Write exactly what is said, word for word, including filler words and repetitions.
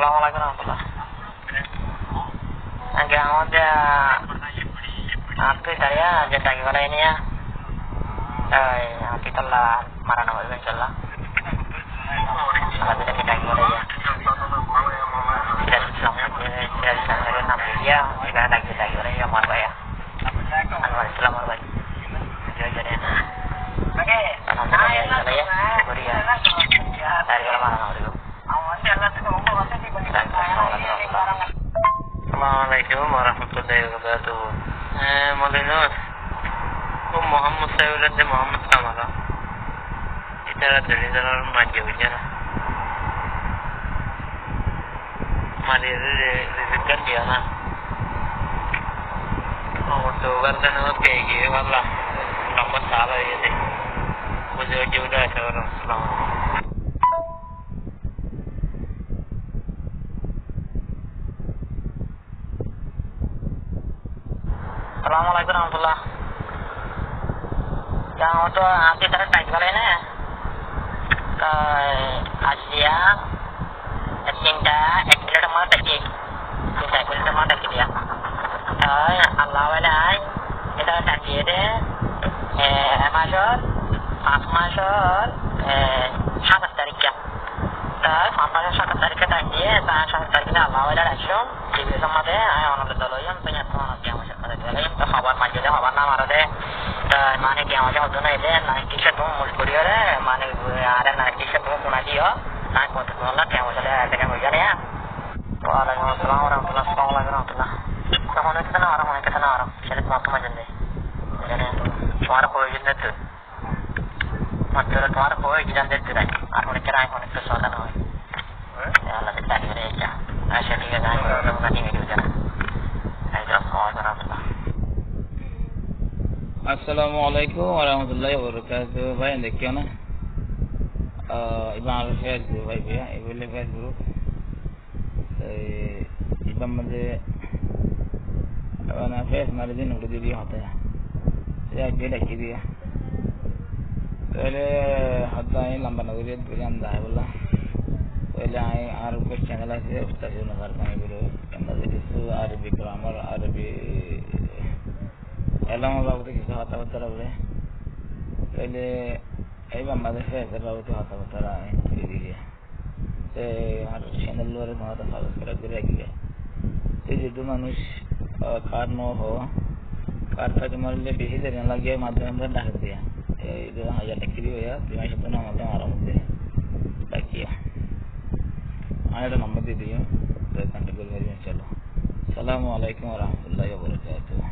Assalamu alaikum warahmatullah. Añí añár, añár Twitter-ot añí daki félaiyi, oi, añár Twitter-lla mara no óibo, inshallah. Añár Twitter-ot daki félaiyi. Sirajul Islam, Sirajul Islam, nam likiya, daki, daki félaiyi, añár bái. Anwar Islam, añár bái. Jai Jai. Daki félaiyi, daki félaiyi, daki félaiyi, mara no óibo. Assalamu alaikum warahmatullahi wabarakatuhu. Eh, Moloi Nur, ó Muhammad Saifullah de Muhammad Kamala. Ítara duli duli maijje buijjó na. Mari re, re, re, re, diya na. Ó, to gal de no pegi, walla. Lamba sal ói giyé. Buzí, buzí, buzí, assalamu alaikum. Assalamu alaikum warahmatullah. Yá, añí to añár Twitter-ot daki félaiyi né. Toi aijja, e, tinta ek minit or maze daki, tinta ek minit or maze daki diya. Toi Allah hoile añí, ítara daki de, e, e mac or, fañs mac or, e, satais tarik. Toi fañs mac or satais tarik daki diye, toi satais tarik Allah hoile aijja, T V somma de, añí onor dol óiyum, toi yían to onor tiañ foicá hoto de, toi hóbor maijjó de, hóbor no maro de, toi mane tiañ foicá hoto no de, nai kissú tumi muskul óre, mane, are nai kissú tumi funa diyo, nai hoto de, Allah tiañ foicá de, tiañ foicá de, ya. Wa alaikum assalam wa rahmatullah, assalamu alaikum wa rahmatullah. Toi hone kissú no maro, hone kissú no maro, sere tuáñr to maijjó de. Tuáñr hoi giyé de. Mattor tuáñr hoi giyan de turai. Ar mone kera ai mone to soda no. Hé? Allah te daki félaiyi. Acha, thík asé, añí hono rokóm daki félaiyi na. Añí to soda no. Assalamu alaikum wa rahmatullahi wa barakatuhu. Bái, dekíyo na. Ah, ibá añár Facebook, bái, bái, ibá óilde Facebook. Toi ibár maze, mane, fes mari din uçí diye hotá. Toi aijja daki diye. Tóile hotá añí lamba no gorí, duri anda hai bolla. Tóile añí añár channel asé, Ustad Yunus Arkan buli. Enda de kissú Arabi grammar, Arabi elom babute kissú hotá botá bole. Tóile ibár maze fes babute hotá botá añí diye. Te añár channel ore tuáñra subscribe gorí rakíba. Te zedún manúic, ah, kar no ho, kar fáke marile beci deri no lage, maddome maddome daki diya. Te zedún añár daki diba, te manuic ottu no mare, añár mare daki diya. Añí ekta nombor di diyum, te contact gorí fariba, inshallah. Assalamu alaikum wa rahmatullahi wa barakatuhu.